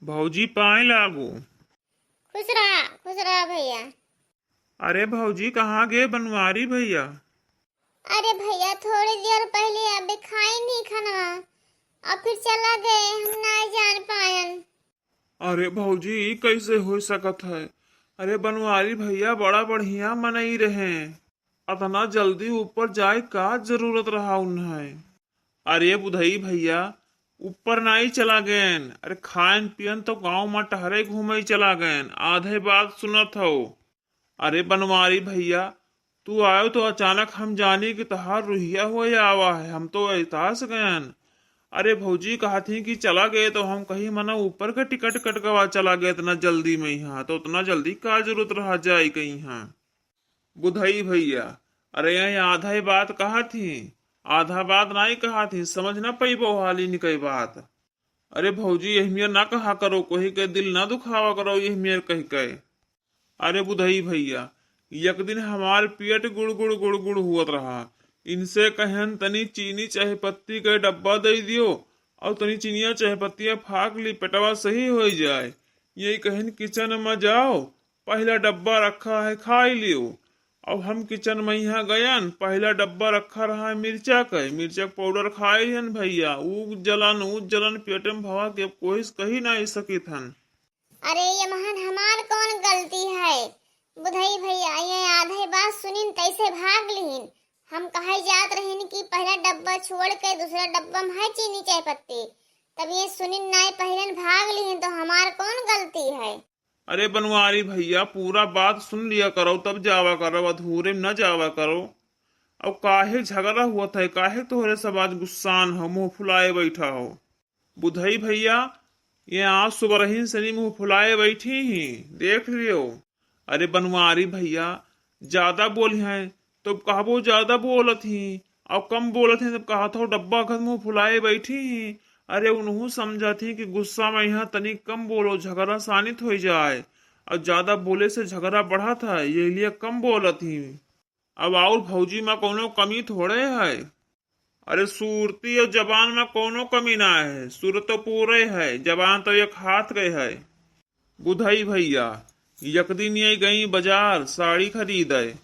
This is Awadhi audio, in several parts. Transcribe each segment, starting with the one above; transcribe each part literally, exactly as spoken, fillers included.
भौजी, पाए लागो। खुश रहा, खुश रहा भैया। अरे भौजी, कहाँ गए बनवारी भैया? अरे भैया, थोड़ी देर पहले अभी खाई नहीं खाना, और फिर चला गए, हम ना जान पायन। अरे भौजी, ई कैसे हो सकत है? अरे बनवारी भैया बड़ा बढ़िया मनई रहे, अतना जल्दी ऊपर जाए का जरूरत रहा उन्हें? अरे बुधई भैया, ऊपर नाई चला गएन। अरे खाएन पियन तो गाँव में टहरे घूमे चला गएन, आधे बात सुनत हो। अरे बनवारी भैया, तू आयो तो अचानक हम जानी कि तहार रुहिया हुए आवा है, हम तो एहसास गएन। अरे भौजी कहत ही कि चला गए तो हम कही मना ऊपर का टिकट कट गवा चला गए इतना जल्दी में यहाँ, तो उतना जल्दी का जरूरत रहा जाए कहीं यहाँ। बुधई भैया, अरे यही आधा ही बात कहत ही, आधा बात नाई कहत ही, समझ ना पइबो हालिन कई बात। अरे भौजी, यही मेर ना कहा करो, कोई के दिल ना दुखावा करो यही मेर कह के। अरे बुधई भैया, एक दिन हमार पेट गुड़ गुड़ गुड़ गुड़ हुअत रहा, इनसे कहन तनी चीनी चाय पत्ती के डब्बा दे दियो, और तनी चीनिया चाय पत्तिया फाक ली, पेटवा सही हो जाए। यही कहन किचन में जाओ, पहला डब्बा रखा है, खाई लियो। अब हम किचन में यहाँ गयन, पहला डब्बा रखा रहा है मिर्चा के, मिर्चा के पाउडर खाए लिहन भैया, ऊ जलन, ऊ जलन पेट में भवा के अब कोई से कही नहीं सकित हन। अरे ये महन हमार कौन गलती है? बुधई भैया, ये आधे बात सुनिन तैसे भाग लिहिन। हम कहे जात रहिन कि पहला डब्बा छोड़ के दूसरा डब्बा में है चीनी चाय पत्ती, तब ये सुनिन नाई पहले भाग लिहिन, तो हमार कौन गलती है? अरे बनवारी भैया, पूरा बात सुन लिया करो, तब जावा करो, अधूरे में न जावा करो। अब काहे झगड़ा हुआ था, काहे तोहरे सब आज गुस्सान हो, मुंह फुलाए बैठा हो? बुधई भैया, ये आज सुबह रहीन सनी मुंह फुलाए बैठी ही, देख लियो। अरे बनवारी भैया, ज्यादा बोली हैं तो कहबो ज्यादा बोलत ही, और कम बोलत हैं तब कहत हो डब्बा घर मुंह फुलाए बैठी ही। अरे उनहू समझत ही कि गुस्सा में यहाँ तनी कम बोलो, झगड़ा शानित हो जाए, और ज्यादा बोले से झगड़ा बढ़त है, यही लिए कम बोलत ही। अब और भौजी में कौनो कमी थोड़े है। अरे सूरती और जबान में कौनो कमी ना है, सूरत तो पूरे है, जबान तो एक हाथ के है। बुधई भैया, एक दिन ये गई बाजार साड़ी खरीदे,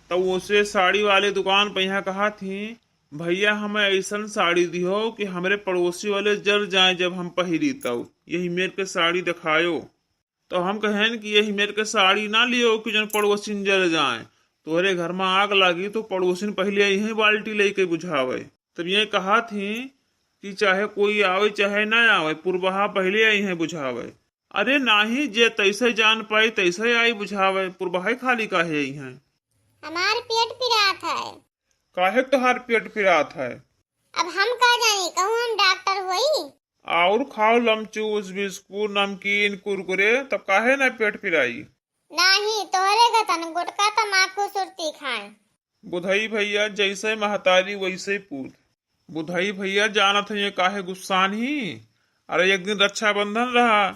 तो उसे साड़ी वाले दुकान पे यहाँ कहा थी, "भैया हमें ऐसन साड़ी दिहो कि हमरे पड़ोसी वाले जर जाए जब हम पहिरी तब, यही मेर के साड़ी दिखायो।" तो हम कहेन कि यही मेर के साड़ी ना लियो कि जन पड़ोसिन जर जाए, तोहरे घर में आग लागी तो पड़ोसिन पहले यही बाल्टी लेके बुझावे। तब ये कहा थी कि चाहे कोई आवे चाहे ना आवे, पुरबहा पहले यही बुझावे। अरे नाही, जे तैसे जान पाई तैसे आई बुझावे, पुरबहा खाली काहे आई हैं? हमार पेट पिरात है। काहे तोहार पेट पिरात है? अब हम का जानी, कहूँ हम डॉक्टर होई? और खाओ लमचूस, बिस्कुट, नमकीन, कुरकुरे, तब काहे ना पेट पिराई? नाही, तोहरे गतन गुटखा तमाकू सुरती खाए। बुधई भैया, जैसे महतारी वैसे पूत। बुधई भैया, जानत है ये काहे गुस्सान ही? अरे एक दिन रक्षाबंधन रहा,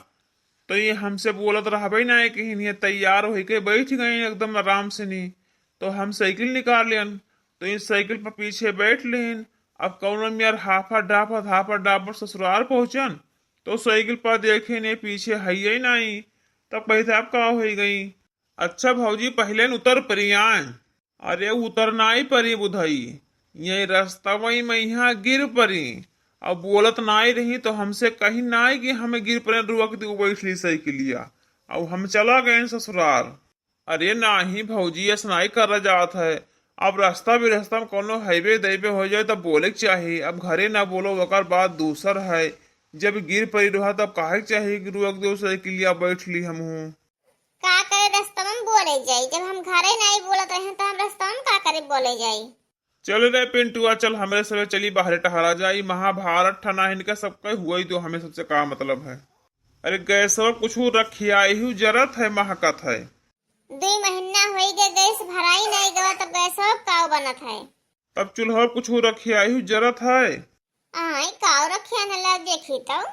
तो ये हमसे बोलत रहबे ना कि ये तैयार होके बैठ गई एकदम आराम से नी। तो हम साइकिल निकाल लेन, तो ये साइकिल पर पीछे बैठ लेन। अब कौनो मेर हाफा डाफत हाफा डाफत ससुराल पहुँचन, तो साइकिल पर देखे ने पीछे हइये नाई। तब कहते अब का हो गई? अच्छा भौजी, पहले न उतर परी आए। अरे उतर नाई परी बुधई, यही रास्ता वही में यहाँ गिर परी। अब बोलत नाई रही तो हमसे कही नाई कि हमें गिर परे रोक दी बैठली साइकिलिया। अब हम चला गए ससुराल। अरे नाही भौजी, ऐसा नाई करा जात है। अब रास्ता भी रास्ता में कोनो हाईवे दाईवे हो जाए तब बोले के चाही। अब घरे ना बोलो, ओकर बात दूसर है। जब गिर परी रहा तब काहे के चाही कि रोक दो साइकिलिया, बैठ ली हमहू। का करे रास्ता में बोले जाई, जब हम घरे नहीं बोलत रहे तो हम रास्ता में का करे बोले जाई? चल रे पिंटुआ, चल हमरे सबे चली बाहरे टहरा जाई। महाभारत ठना इनका सबका हुआ ही तो हमें सबसे का मतलब है। अरे गैसवा कुछ रखिया ही जरत है, महकत है। दुई महीना होई गए गैस भराई नहीं गवा, तब गैसवा का बनत है? तब चूल्हा कुछ रखिया ही जरत है। आय काव रखिया न ला देखी तो।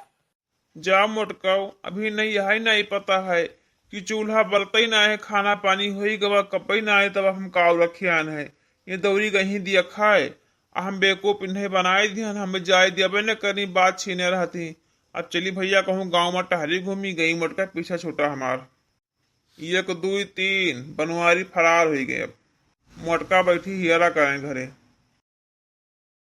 जा मोटकाओ, अभी नहीं यही नहीं पता है कि चूल्हा बरतई ना है, खाना पानी होई गवा कपई ना है, तब हम काव रखियान है। ये दौरी गही दिया खाए, आ हम बेवकूफ इन्हें बनाए दिहन, हमें जाए दियाबे न करनी, बात छीने रहती। अब चली भइया कहूँ गाँव मा टहरी घूमी, गई मोटका पीछा छूटा हमार। एक, दुई, तीन, बनवारी फरार हुई गए। अब मोटका बैठी हियरा करें घरे।